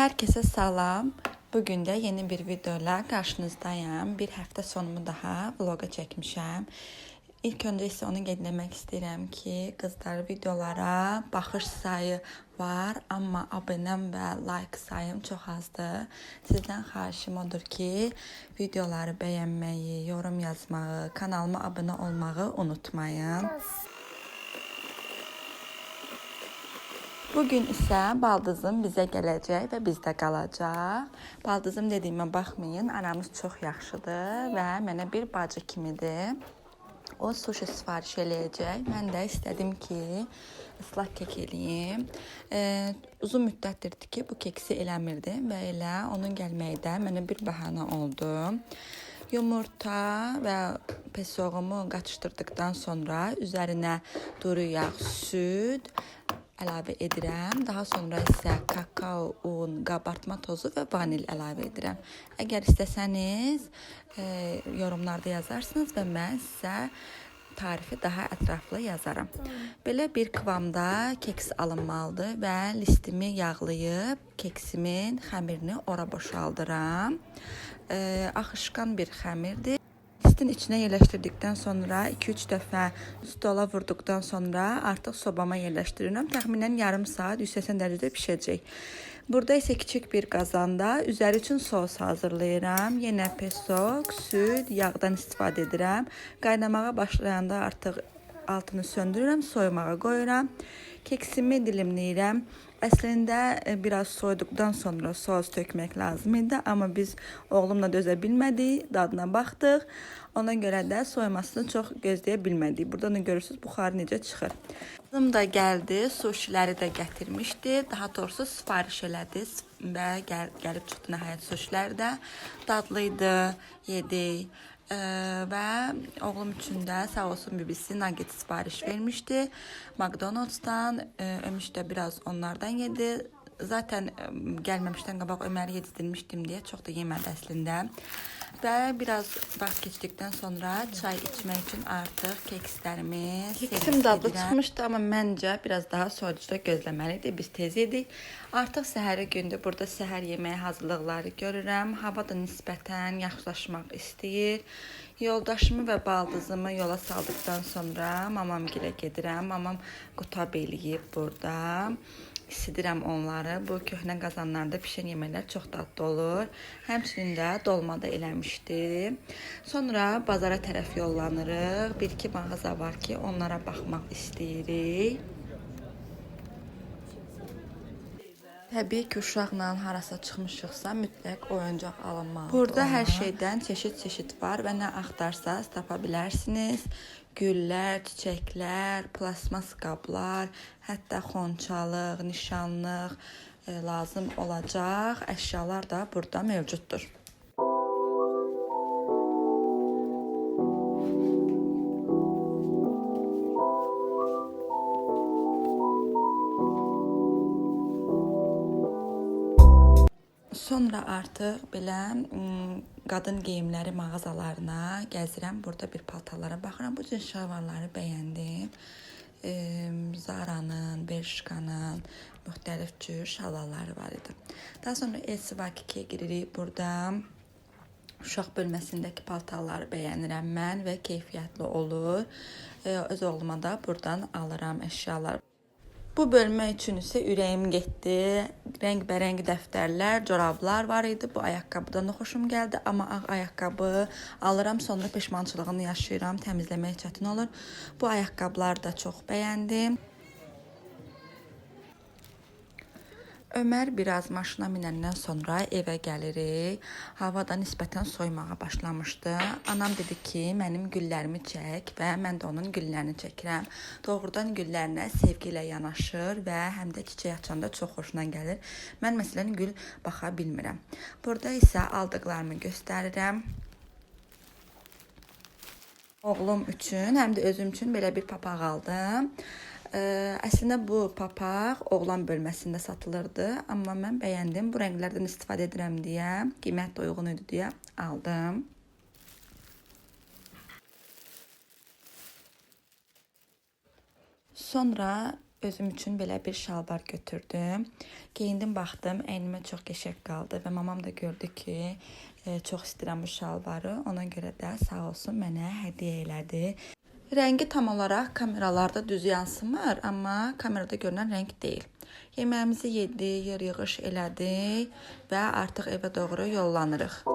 Herkese salam. Bugün de yeni bir videoyla karşınızdayım. Bir hafta sonumu daha vloga çekmişəm. İlk öncə isə onu qeyd etmək istəyirəm ki, qızlar videolara baxış sayı var, amma abunəm və like sayım çox azdır. Sizdən xahişim odur ki, videoları bəyənməyi, yorum yazmağı, kanalıma abunə olmağı unutmayın. Bugün isə baldızım bizə gələcək və bizdə qalacaq. Baldızım dediyimə baxmayın, aramız çox yaxşıdır və mənə bir bacı kimidir. O sushi sifariş eləyəcək. Mən də istədim ki, ıslaq kek eləyim. Uzun müddətdir ki, bu keksi eləmirdim və elə onun gəlməyi də mənə bir bəhanə oldu. Yumurta və pesoğumu qatışdırdıqdan sonra üzərinə duru yağ, süd əlavə edirəm. Daha sonra isə kakao, un, qabartma tozu və vanil əlavə edirəm. Əgər istəsəniz, yorumlarda yazarsınız və mən sizə tarifi daha ətraflı yazaram. Belə bir kıvamda keks alınmalıdır və listimi yağlayıb keksimin xəmirini ora boşaldıram. Axışqan bir xəmirdir. Listin içine yerləşdirdikdən sonra 2-3 dəfə stola vurduqdan sonra artıq sobama yerləşdirirəm. Təxminən yarım saat 180 dərəcədə bişəcək. Burada isə kiçik bir qazanda üzəri üçün sos hazırlayıram. Yenə pesok, süd, yağdan istifadə edirəm. Qaynamağa başlayanda artıq altını söndürürəm, soyumağa qoyuram. Keksimi dilimləyirəm. Əslində biraz soyuduqdan sonra sos tökmək lazım idi, amma biz oğlumla dözə bilmədik, dadına baxdıq. Ona görə də soyumasını çox gözləyə bilmədik. Buradan da görürsünüz buxarı necə çıxır. Qızım da gəldi, suşiləri də gətirmişdi. Daha doğrusu sifariş elədi və gəlib çıxdı nəhayət suşilər də. Dadlıydı, yedik. Və oğlum üçün də sağ olsun bibisi nugget sifariş vermişdi. McDonald's'dan Ömüş də biraz onlardan yedi. Zaten gəlməmişdən qabaq Öməri yedirmişdim deyə çox da yemədi əslində. Və biraz vaxt keçdikdən sonra çay içmək üçün artıq kekslərimi Keksim dadlı çıxmışdı, amma məncə biraz daha soyuducuda gözləməli idi. Biz tez yedik. Artıq səhəri gündür. Burada səhər yeməyi hazırlıqları görürəm. Hava da nisbətən yaxşılaşmaq istəyir. Yoldaşımı və baldızımı yola saldıqdan sonra mamamgilə gedirəm. Mamam qutab eləyib burada. İsidirəm onları. Bu köhnə qazanlarda pişən yeməklər çox dadlı olur. Həmçinin də dolma da eləmişdi. Sonra bazara tərəf yollanırıq. Bir-iki mağaza var ki, onlara baxmaq istəyirik. Təbii ki, uşaqla harasa çıxmışıqsa mütləq oyuncaq alınmalıdır. Burada ona. Hər şeydən çeşid-çeşid var və nə axtarsanız tapa bilərsiniz. Güllər, çiçəklər, plasmas qablar, hətta xonçalıq, nişanlıq lazım olacaq əşyalar da burada mövcuddur. Sonra artıq belə qadın geyimləri mağazalarına gəzirəm. Burada bir paltarlara baxıram. Bu cür şalvarları bəyəndim. Zara'nın, Bershka'nın müxtəlif cür şalvarları var idi. Daha sonra LC giririk. Burada uşaq bölməsindəki paltarları bəyənirəm mən və keyfiyyətli olur. Öz oğluma da buradan alıram əşyalar. Bu bölmə üçün isə ürəyim getdi. Rəngbərəng dəftərlər, corablar var idi. Bu ayaqqabıdan da xoşum gəldi, amma ağ ayaqqabı alıram, sonra peşmançılığını yaşayıram, təmizləmək çətin olur. Bu ayaqqabıları da çox bəyəndim. Ömər biraz maşına minəndən sonra evə gəlirik. Hava da nisbətən soyumağa başlamışdı. Anam dedi ki, mənim güllərimi çək və mən də onun güllərini çəkirəm. Doğrudan güllərinə sevgi ilə yanaşır və həm də çiçək açanda çox xoşuna gəlir. Mən məsələn gül baxa bilmirəm. Burada isə aldıqlarımı göstərirəm. Oğlum üçün, həm də özüm üçün belə bir papaq aldım. Əslində bu papaq oğlan bölməsində satılırdı, amma mən bəyəndim. Bu rənglərdən istifadə edirəm deyə, qiymət də uyğun idi deyə aldım. Sonra Özüm üçün belə bir şalvar götürdüm. Geyindim, baxdım, əynimə çox qəşəng qaldı və mamam da gördü ki, çox istəyirəm bu şalvarı. Ona görə də sağ olsun mənə hədiyyə elədi. Rəngi tam olaraq kameralarda düz yansımır, amma kamerada görünən rəng deyil. Yeməyimizi yedik, yer yığış elədik və artıq evə doğru yollanırıq.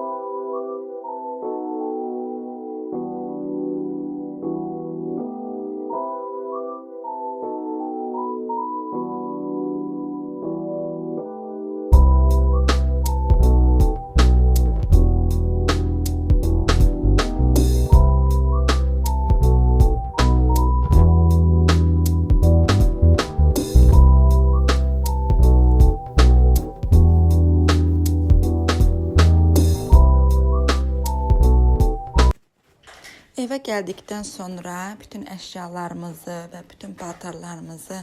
Evə gəldikdən sonra bütün əşyalarımızı və bütün paltarlarımızı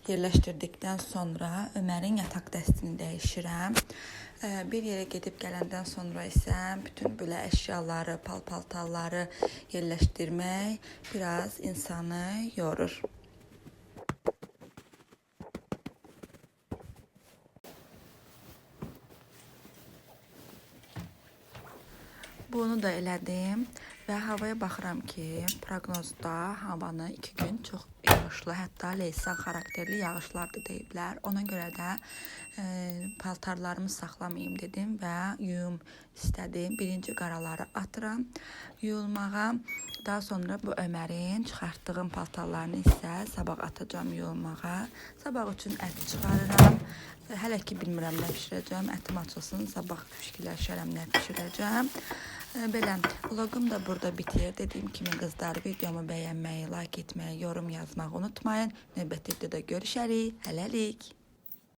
yerləşdirdikdən sonra Ömərin yataq dəstini dəyişirəm. Bir yerə gedib gələndən sonra isə bütün belə əşyaları, pal-paltarları yerləşdirmək biraz insanı yorur. Bunu da elədim və havaya baxıram ki, proqnozda havanı 2 gün çox yağışlı, hətta leysan xarakterli yağışlar da deyiblər. Ona görə də paltarlarımı saxlamayım dedim və yuyum istədim. Birinci qaraları atıram yuyulmağa. Daha sonra bu Ömərin çıxartdığım paltarlarını isə sabah atacağam yuyulmağa. Sabah üçün ət çıxarıram. Hələ ki bilmirəm nə bişirəcəm. Ətim açılsın, sabah fikirləşərəm nə bişirəcəm. Belə, vlogum da burada bitir. Dediyim kimi qızlar, videomu bəyənməyi, like etməyi, yorum yazmağı unutmayın. Növbəti videoda görüşərik. Hələlik.